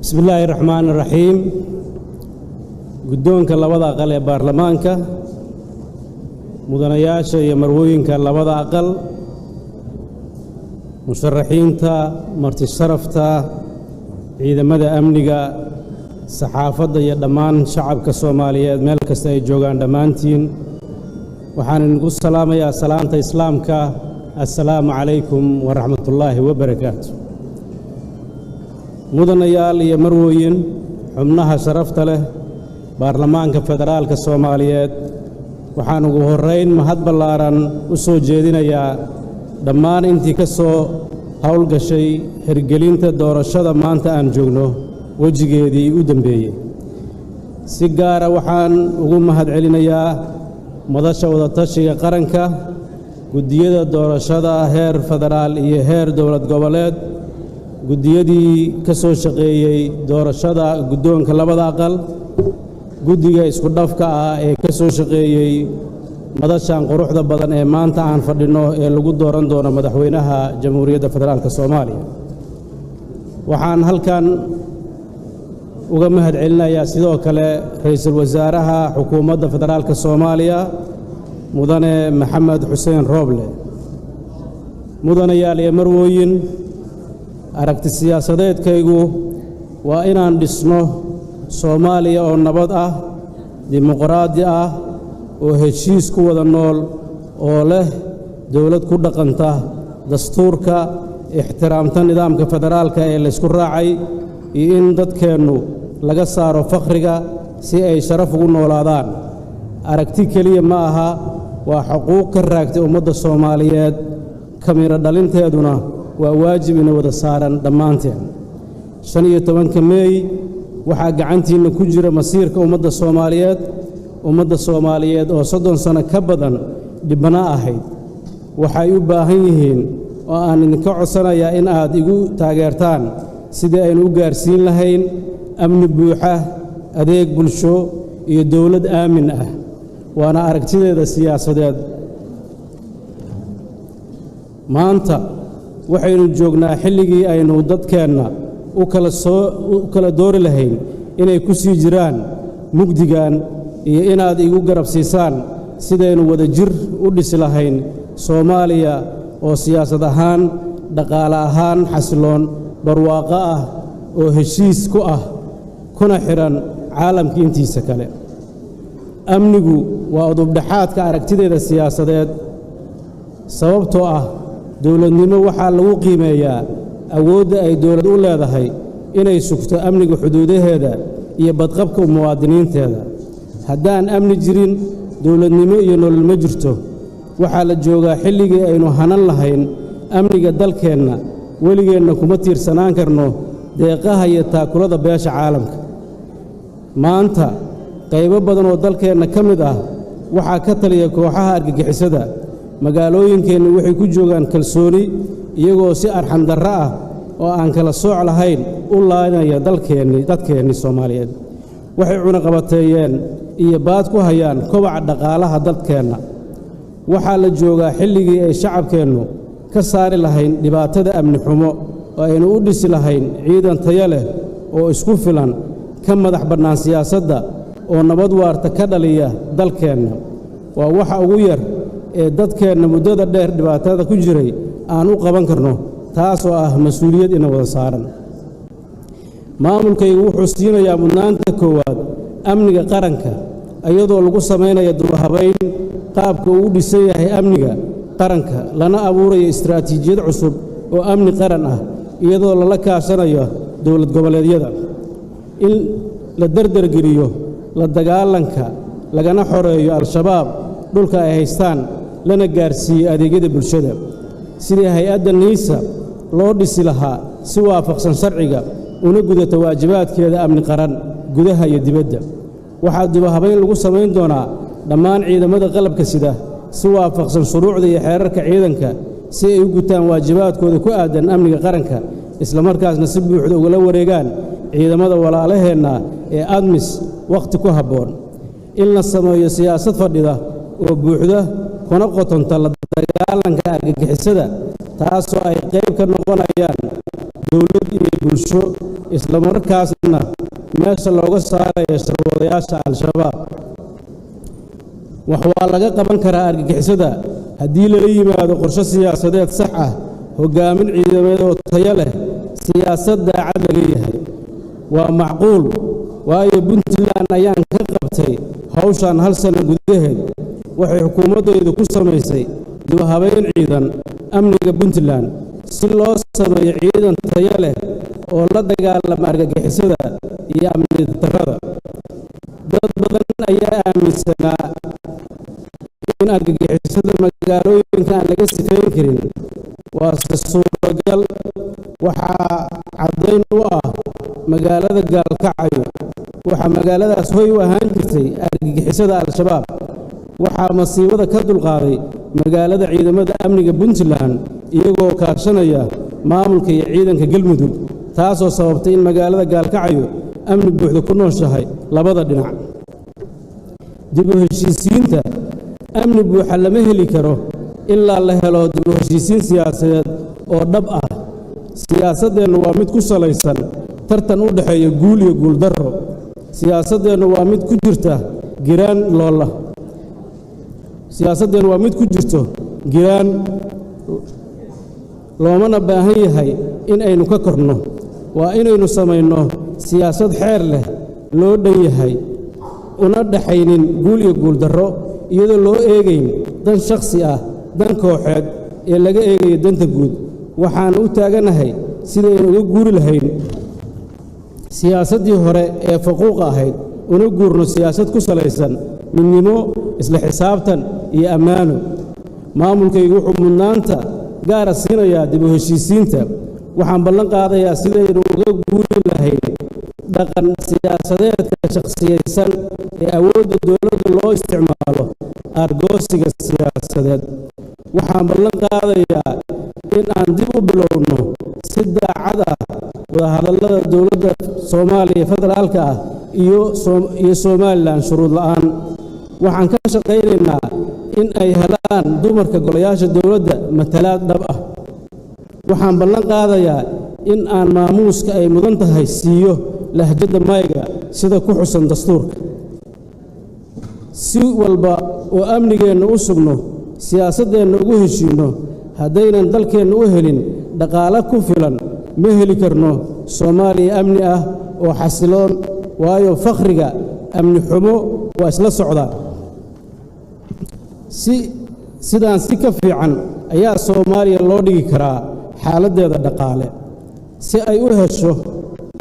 Bismi illaahi raxmaani raxiim. Guddoonka labada aqal ee baarlamaanka, mudanayaasha iyo marwooyinka labada aqal, musharaxiinta, marti sharafta, ciidamada amniga, saxaafadda iyo dhammaan shacabka Soomaaliyeed meel kasta ay joogaan, dhammaantiin waxaan idinku salaamayaa salaanta Islaamka: assalaamu calaykum waraxmatullaahi wabarakaatu. Mudanayaal iyo marwooyin, xubnaha sharafta leh baarlamaanka federaalka Soomaaliyeed, waxaan ugu horrayn mahad ballaaran u soo jeedinayaa dhammaan intii ka soo howlgashay hirgelinta doorashada maanta aan joogno wejigeedii u dambeeyey. Si gaara waxaan ugu mahad celinayaa Madasha Wadatashiga Qaranka, guddiyada doorashada heer federaal iyo heer dowlad goboleed, guddiyadii ka soo shaqeeyey doorashada guddoonka labada aqal, guddiga isku dhafka ah ee ka soo shaqeeyey madashan quruxda badan ee maanta aan fadhinno ee lagu dooran doono madaxweynaha Jamhuuriyadda Federaalka Soomaaliya. Waxaan halkan uga mahad celinayaa sidoo kale ra'iisul wasaaraha Xukuumadda Federaalka Soomaaliya, Mudane Maxamed Xuseen Rooble. Mudanayaal iyo marwooyin, aragti siyaasadeedkaygu waa inaan dhisno Soomaaliya oo nabad ah, dimuqraadi ah, oo heshiis ku wada nool, oo leh dowlad ku dhaqanta dastuurka, ixtiraamta nidaamka federaalka ee laysku raacay, iyo in dadkeennu laga saaro fakhriga si ay sharaf ugu noolaadaan. Aragti keliya ma aha, waa xuquuq ka raagtay ummadda Soomaaliyeed. Kamiro dhalinteeduna waa waajib ina wada saaran dhammaanteen. 15-ka Meey waxaa gacantiinna ku jira masiirka ummadda Soomaaliyeed. Ummadda Soomaaliyeed oo 30 sano ka badan dhibano ahayd waxay u baahan yihiin oo aan idinka codsanayaa in aad igu taageertaan sidii aynu u gaarsiin lahayn amni buuxa, adeeg bulsho iyo dowlad aamin ah. Waana aragtideeda siyaasadeed. Maanta waxaynu joognaa xilligii aynu dadkeenna u kala soo u kala doori lahayn inay ku sii jiraan mugdigan iyo inaad igu garab siisaan sidaynu wada jir u dhisi lahayn Soomaaliya oo siyaasad ahaan, dhaqaale ahaan xasiloon, barwaaqo ah, oo heshiis ku ah, kuna xidhan caalamka intiisa kale. Amnigu waa udubdhexaadka aragtideeda siyaasadeed, sababtoo ah dowladnimo waxaa lagu qiimeeyaa awoodda ay dowlad u leedahay inay sugto amniga xuduudaheeda iyo badqabka muwaadiniinteeda. Haddaan amni jirin, dowladnimo iyo nolol ma jirto. Waxaa la joogaa xilligii aynu hanan lahayn amniga dalkeenna. Weligeenna kuma tiirsanaan karno deeqaha iyo taakulada beesha caalamka. Maanta qaybo badan oo dalkeenna ka mid ah waxaa ka taliya kooxaha argagixisada. Magaalooyinkeennu waxay ku joogaan kalsooni, iyagoo si arxandarro ah oo aan kala sooc lahayn u laynaya dalkeenni, dadkeennii Soomaaliyeed. Waxay cunaqabateeyeen iyo baad ku hayaan kobaca dhaqaalaha dalkeenna. Waxaa la joogaa xilligii ay shacabkeennu ka saari lahayn dhibaatada amni xumo oo aynu u dhisi lahayn ciidan tayo leh oo isku filan, ka madax bannaan siyaasadda, oo nabad waarta ka dhaliya dalkeenna. Waa waxa ugu yar ee dadkeenna muddada dheer dhibaatada ku jiray aan u qaban karno, taasoo ah mas-uuliyad ina wada saaran. Maamulkaygu wuxuu siinayaa mudnaanta koowaad amniga qaranka, iyadoo lagu samaynayo dubahabayn qaabka uu u dhisan yahay amniga qaranka, lana abuurayo istaraatiijiyad cusub oo amni qaran ah, iyadoo lala kaashanayo dowlad goboleedyada. In la dardargeliyo la dagaalanka, lagana xoreeyo Al-Shabaab dhulka ay haystaan, lana gaarsiiyo adeegyada bulshada. Sidii hay-adda NISA loo dhisi lahaa si waafaqsan sharciga, una gudato waajibaadkeeda amni qaran gudaha iyo dibadda. Waxaa dubahabayn lagu samayn doonaa dhammaan ciidamada qalabka sida si waafaqsan shuruucda iyo xeerarka ciidanka, si ay u gutaan waajibaadkooda ku aaddan amniga qaranka, islamarkaasna si buuxda ugala wareegaan ciidamada walaalaheenna ee ATMIS wakhti ku habboon. In la sameeyo siyaasad fadhida oo buuxda, kuna qotonta la dagaalanka argagixisada, taasoo ay qayb ka noqonayaan Dowlad iyo bulsho, islamarkaasna meesha looga saaraya sharwadayaasha Al-Shabaab. Wax waa laga qaban karaa argagixisada haddii lala yimaado qorshe siyaasadeed sax ah, hoggaamin ciidameed oo tayo leh, siyaasad daacad laga yahay. Waa macquul, waayo Puntland ayaan ka qabtay hawshan hal sano gudaheed. Waxay xukuumaddaydu ku samaysay dib-u-habayn ciidan amniga Puntland si loo sameeyo ciidan tayo leh oo la dagaalama argagixisada iyo amni darrada. Dad badan ayaa aaminsanaa in argagixisada magaalooyinka aan laga sifeyn karin, waase suuragal. Waxaa caddayn u ah magaalada Gaalkacyo. Waxaa magaaladaas hoy u ahaan jirtay argagixisada Al-Shabaab. Waxaa masiibada ka dulqaaday magaalada ciidamada amniga Puntland, iyagoo kaashanaya maamulka iyo ciidanka Galmudug, taasoo sababtay in magaalada Gaalkacyo amni buuxda ku nooshahay labada dhinac. Dib u heshiisiinta: amni buuxa lama heli karo ilaa la helo dib u heshiisiin siyaasadeed oo dhab ah. Siyaasaddeennu waa mid ku salaysan tartan u dhexeeya guul iyo guuldarro. Siyaasaddeennu waa mid ku jirta giraan loola. Siyaasaddeennu waa mid ku jirto giraan, loomana baahan yahay in aynu ka korno. Waa inaynu samayno siyaasad xeer leh, loo dhan yahay, una dhaxaynin guul iyo guuldarro, iyadoo loo eegayn dan shakhsi ah, dan kooxeed, ee laga eegayo danta guud. Waxaanu u taaganahay sidaynu uga guuri lahayn siyaasaddii hore ee faquuqa ahayd, una guurno siyaasad ku salaysan midnimo, isla xisaabtan iyo ammaano. Maamulkaygu wuxuu mudnaanta gaara siinayaa dib u heshiisiinta. Waxaan ballan qaadayaa sidaynu uga guuri lahayn dhaqan siyaasadeedka shakhsiyaysan ee awoodda dowladda loo isticmaalo aargoosiga siyaasadeed. Waxaan ballan qaadayaa in aan dib u bilowno si daacad ah wadahadallada dowladda Soomaaliya federaalka ah iyo Somaliland shuruud la'aan. Waxaan ka shaqaynaynaa in ay helaan dumarka golayaasha dowladda matalaad dhab ah. Waxaan ballan qaadayaa in aan maamuuska ay mudan tahay siiyo lahjadda Mayga, sida ku xusan dastuurka. Si walba oo amnigeenna u sugno, siyaasaddeenna ugu heshiinno, haddaynan dalkeenna u helin dhaqaale ku filan, ma heli karno Soomaaliya amni ah oo xasiloon, waayo fakhriga amni xumo waa isla socdaa. Si sidaan si ka fiican ayaa Soomaaliya loo dhigi karaa xaaladdeeda dhaqaale. Si ay u hesho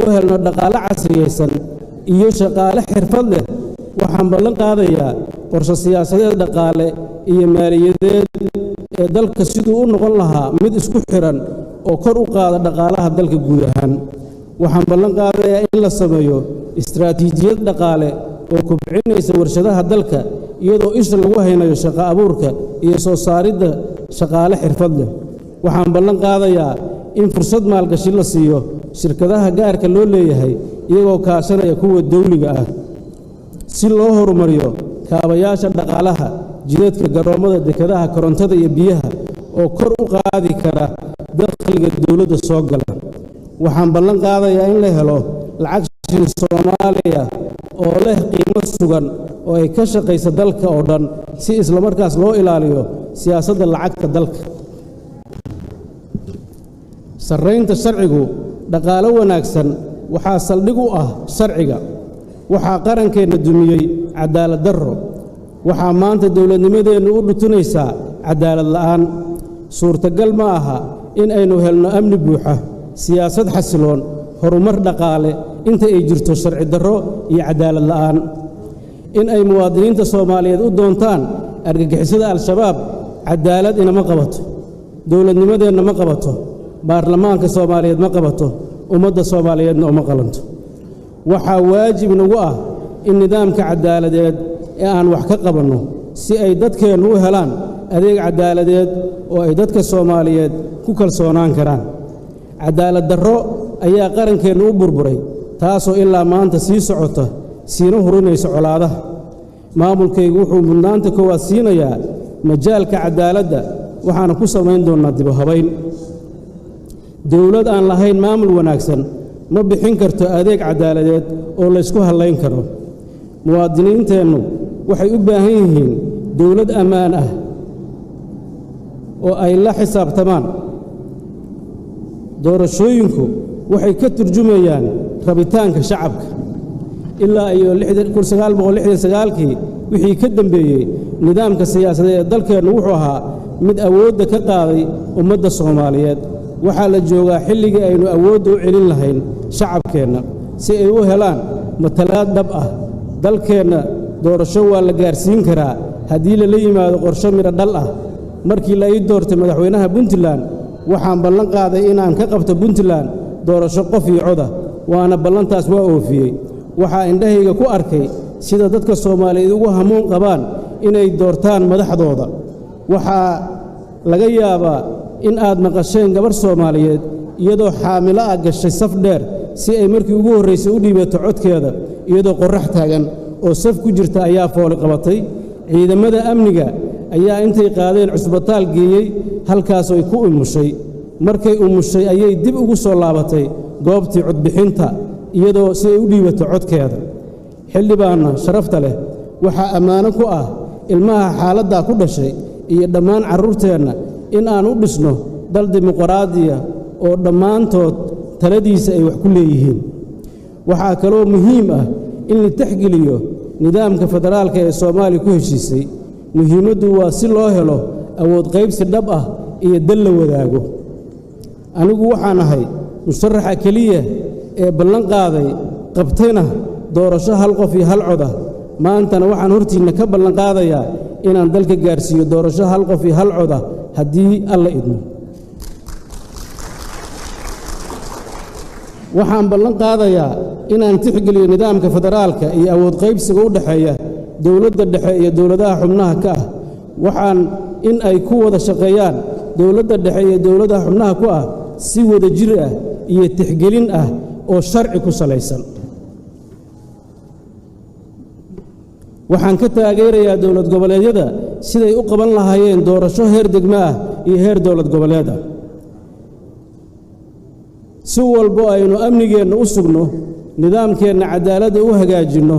u helno dhaqaale casriyaysan iyo shaqaale xirfad leh, waxaan ballan qaadayaa qorshe siyaasadeed dhaqaale iyo maaliyadeed ee dalka siduu u noqon lahaa mid isku xidhan oo kor u qaada dhaqaalaha dalka guud ahaan. Waxaan ballan qaadayaa in la sameeyo istaraatiijiyad dhaqaale oo kobcinaysa warshadaha dalka, iyadoo isha lagu haynayo shaqo abuurka iyo soo saaridda shaqaale xirfad leh. Waxaan ballan qaadayaa in fursad maalgashi la siiyo shirkadaha gaarka loo leeyahay, iyagoo kaashanaya kuwa dawliga ah, si loo horumariyo kaabayaasha dhaqaalaha, jidadka, garoommada, dekedaha, korontada iyo biyaha, oo kor u qaadi kara dakhliga dowladda soo gala. Waxaan ballan qaadayaa in la helo lacag shilin Soomaaliya oo leh qiimo sugan oo ay ka shaqaysa dalka oo dhan, si islamarkaas loo ilaaliyo siyaasadda lacagta dalka. Sarraynta sharcigu: dhaqaalo wanaagsan waxaa saldhig u ah sharciga. Waxaa qarankeenna dumiyey cadaalad darro. Waxaa maanta dowladnimadeennu u dhutunaysaa cadaalad la'aan. Suurtagal ma aha in aynu helno amni buuxa, siyaasad xasiloon, horumar dhaqaale inta ay jirto sharci darro iyo cadaalad la'aan. In ay muwaadiniinta Soomaaliyeed u doontaan argagixisada Al-Shabaab cadaalad inama qabato, dowladnimadeenna ma qabato, baarlamaanka Soomaaliyeed ma qabato, ummadda Soomaaliyeedna uma qalanto. Waxaa waajib nagu ah in nidaamka caddaaladeed ee aan wax ka qabanno, si ay dadkeennu u helaan adeeg caddaaladeed oo ay dadka Soomaaliyeed ku kalsoonaan karaan. Cadaalad darro ayaa qarankeennu u burburay, taasoo ilaa maanta sii socota, siina hurinaysa colaadaha. Maamulkaygu wuxuu mudnaanta koowaad siinayaa majaalka caddaaladda, waxaana ku samayn doonnaa dib u habayn. Dowlad aan lahayn maamul wanaagsan ma bixin karto adeeg caddaaladeed oo laysku hallayn karo. Muwaadiniinteennu waxay u baahan yihiin dowlad ammaan ah oo ay la xisaabtamaan. Doorashooyinku waxay ka turjumayaan rabitaanka shacabka. Ilaa iyo kii wixii ka dambeeyey, nidaamka siyaasadeed ee dalkeennu wuxuu ahaa mid awoodda ka qaaday ummadda Soomaaliyeed. Waxaa la joogaa xilligii aynu awoodda u celin lahayn shacabkeenna si ay u helaan matalaad dhab ah. Dalkeenna doorasho waa la gaarsiin karaa haddii lala yimaado qorsho midho dhal ah. Markii la ii doortay madaxweynaha Puntland, waxaan ballan qaaday inaan ka qabto Puntland doorasho qof iyo coda, waana ballantaas waa oofiyey. Waxaa indhahayga ku arkay sida dadka Soomaaliyeed ugu hamuun qabaan inay doortaan madaxdooda. Waxaa laga yaabaa in aad maqasheen gabarh Soomaaliyeed iyadoo xaamilo ah gashay saf dheer si ay markii ugu horraysay u dhiibato codkeeda. Iyadoo qorrax taagan oo saf ku jirta ayaa fooli qabatay. Ciidamada amniga ayaa intay qaadeen cusbitaal geeyey, halkaasoo ay ku umushay. Markay umushay ayay dib ugu soo laabatay goobtii codbixinta iyadoo si ay u dhiibato codkeeda. Xildhibaanna sharafta leh, waxaa ammaano ku ah ilmaha xaaladdaa ku dhashay iyo dhammaan carruurteenna in aan u dhisno dal dimuqraadiya oo dhammaantood taladiisa ay wax ku leeyihiin. Waxaa kaloo muhiim ah in la tixgeliyo nidaamka federaalka ee Soomaaliya ku heshiisay. Muhiimaddu waa si loo helo awood qaybsi dhab ah iyo dal la wadaago. Anigu waxaan ahay musharaxa keliya ee ballan qaaday, qabtayna doorasho hal qof iyo hal cod ah. Maantana waxaan hortiinna ka ballan qaadayaa inaan dalka gaarsiiyo doorasho hal qof iyo hal cod ah haddii Alla idmo. Waxaan ballan qaadayaa inaan tixgeliyo nidaamka federaalka iyo awood qaybsiga u dhexeeya dowladda dhexe iyo dowladaha xubnaha ka ah. Waxaan in ay ku wada shaqeeyaan dowladda dhexe iyo dowladaha xubnaha ku ah si wada jir ah iyo tixgelin ah oo sharci ku salaysan. Waxaan ka taageerayaa dowlad goboleedyada siday u qaban lahaayeen doorasho heer degmo ah iyo heer dowlad goboleed ah. Si walbo aynu amnigeenna u sugno, nidaamkeenna cadaaladda u hagaajinno,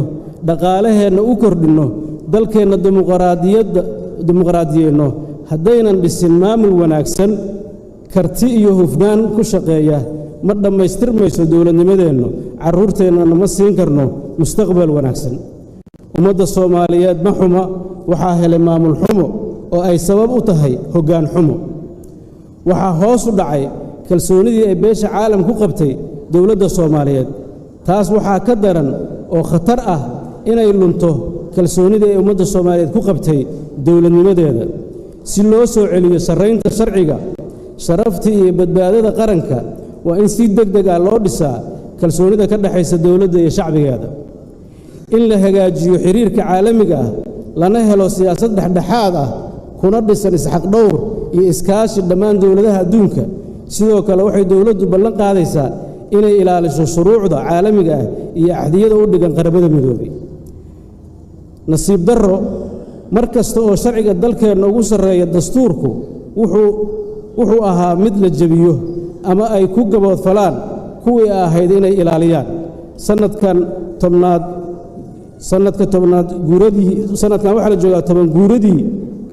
dhaqaalaheenna u kordhinno, dalkeenna dimuqraadiyadda dimuqraadiyeenno, haddaynan dhisin maamul wanaagsan, karti iyo hufnaan ku shaqeeya, ma dhammaystirmayso dowladnimadeennu, carruurteennana ma siin karno mustaqbal wanaagsan. Ummadda Soomaaliyeed ma xuma, waxaa helay maamul xumo oo ay sabab u tahay hoggaan xumo. Waxaa hoos u dhacay kalsoonidii ay beesha caalam ku qabtay dowladda Soomaaliyeed. Taas waxaa ka daran oo khatar ah inay lunto kalsoonidii ay ummadda Soomaaliyeed ku qabtay dowladnimadeeda. Si loo soo celiyo sarraynta sharciga, sharafta iyo badbaadada qaranka, waa in si deg deg ah loo dhisaa kalsoonida ka dhexaysa dowladda iyo shacbigeeda, in la hagaajiyo xiriirka caalamiga ah, lana helo siyaasad dhexdhexaad ah kuna dhisan isxaqdhowr iyo iskaashi dhammaan dowladaha adduunka. Sidoo kale, waxay dowladdu ballan qaadaysaa inay ilaaliso shuruucda caalamiga ah iyo axdiyada u dhigan Qaramada Midoobay. Nasiib darro, mar kasta oo sharciga dalkeenna ugu sarreeya, dastuurku, wuxuu ahaa mid la jebiyo ama ay ku gaboodfalaan kuwii ahayd inay ilaaliyaan. Sannadkan 10aad, sannadka 10aad guuradii, sannadkan waxaa la joogaa 10 guuradii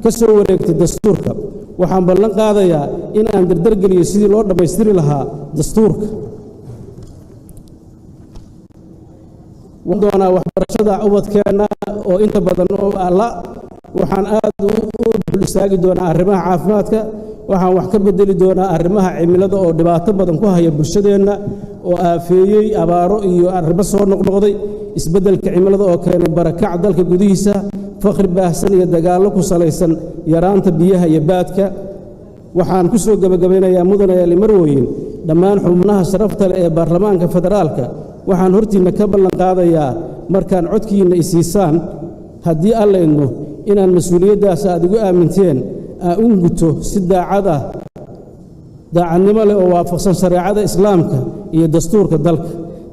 ka soo wareegtay dastuurka. Waxaan ballan qaadayaa in aan dardargeliyo sidii loo dhammaystiri lahaa dastuurka. Doonaa waxbarashada ubadkeenna oo inta badan oo alla. Waxaan aad u dul istaagi doonaa arrimaha caafimaadka. Waxaan wax ka bedeli doonaa arrimaha cimilada oo dhibaato badan ku haya bulshadeenna, oo aafeeyey abaaro iyo arrimo soo noqnoqday, isbeddelka cimilada oo keenay barakac dalka gudihiisa, fakhri baahsan iyo dagaallo ku salaysan yaraanta biyaha iyo baadka. Waxaan ku soo gebagabaynayaa, mudane marwooyin, dhammaan xubnaha sharafta leh ee baarlamaanka federaalka, waxaan hortiinna ka ballan qaadayaa markaan codkiinna isiisaan, haddii Alla idmo, inaan mas-uuliyaddaas aad igu aaminteen aan u guto si daacad ah, daacadnimo leh oo waafaqsan shareecada Islaamka iyo dastuurka dalka.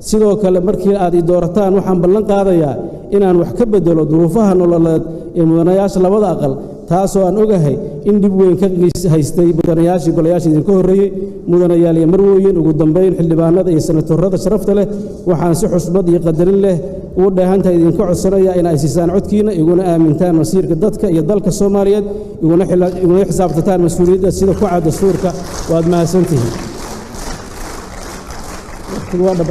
Sidoo kale, markii aad i doorataan, waxaan ballan qaadayaa inaan wax ka beddelo duruufaha nololeed ee mudanayaasha labada aqal. Taasoo aan ogahay in dhib weyn ka haystay mudanayaashii golayaasha idinka horreeyey. Mudanayaal iyo marwooyin, ugu dambayn, xildhibaanada iyo senatorada sharafta leh, waxaan si xusbad iyo qadarin leh ugu dheehantahay idinka codsanaya in ay siisaan codkiina, iguna aamintaan masiirka dadka iyo dalka Soomaaliyeed, iguna xisaabtataan mas-uuliyadda sida ku cad dastuurka. Waad mahadsantihiin.